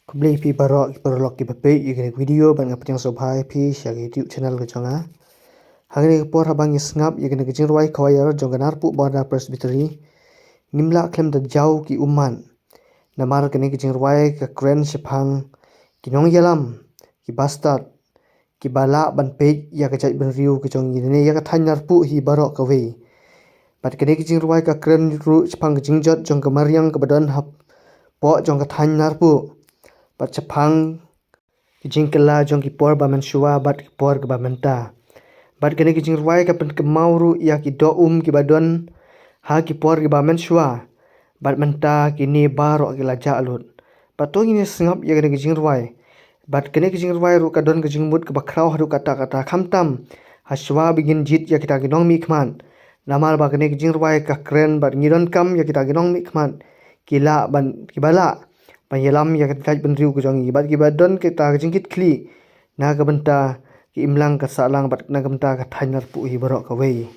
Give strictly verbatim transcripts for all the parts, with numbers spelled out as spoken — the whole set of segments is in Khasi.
Khublei phi baroh ki paralok kiba peit ïa kane ka video, bad nga pdiang sngewbha ïa phi sha ka YouTube channel ka jong nga. Ha kane ka por haba ngi sngap ïa kane ka jingrwai choir jong ka Narpuh Border Presbytery, ngim lah khlem da jaw ki ummat. Namar kane ka jingrwai ka kren shaphang ki nongïalam, ki bastad, kiba lah ban peit ïa ka jaitbynriew ka jong ngi ne ïa ka thaiñ Narpuh hi baroh kawei. Bad kane ka jingrwai ka kren ruh shaphang ka jingjot jong ka mariang kaba don hapoh jong ka thaiñ Narpuh. Bad shaphang ka jingkylla jong ki por ba mynshuwa bad ki por kaba mynta. Bad kane ka jingrwai ka pynkynmaw ruh ïa ki doh um kiba don ha ki por kiba mynshuwa. Bad mynta kine baroh ki la jah lut. Bad to ngin ïa sngap ïa kane ka jingrwai. Bad kane ka jingrwai ruh ka don ka jingmut kaba khraw haduh katta katta, khamtam hashuwa ba ngin jied ïa kita ki nongmihkhmat. Namar ba kane ka jingrwai ka kren bad ngi donkam ïa kita ki nongmihkhmat, ki lah ban, kiba lah ban ïalam ïa ka jaitbynriew ka jong ngi, bad kiba don kita ka jingkitkhlieh na ka bynta ka imlang ka sahlang bad na ka bynta ka thaiñ Narpuh hi baroh kawei.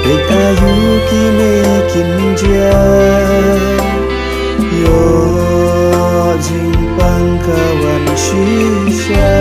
Peit aïu kine kin jia, ïoh jingpang ka wan shisha.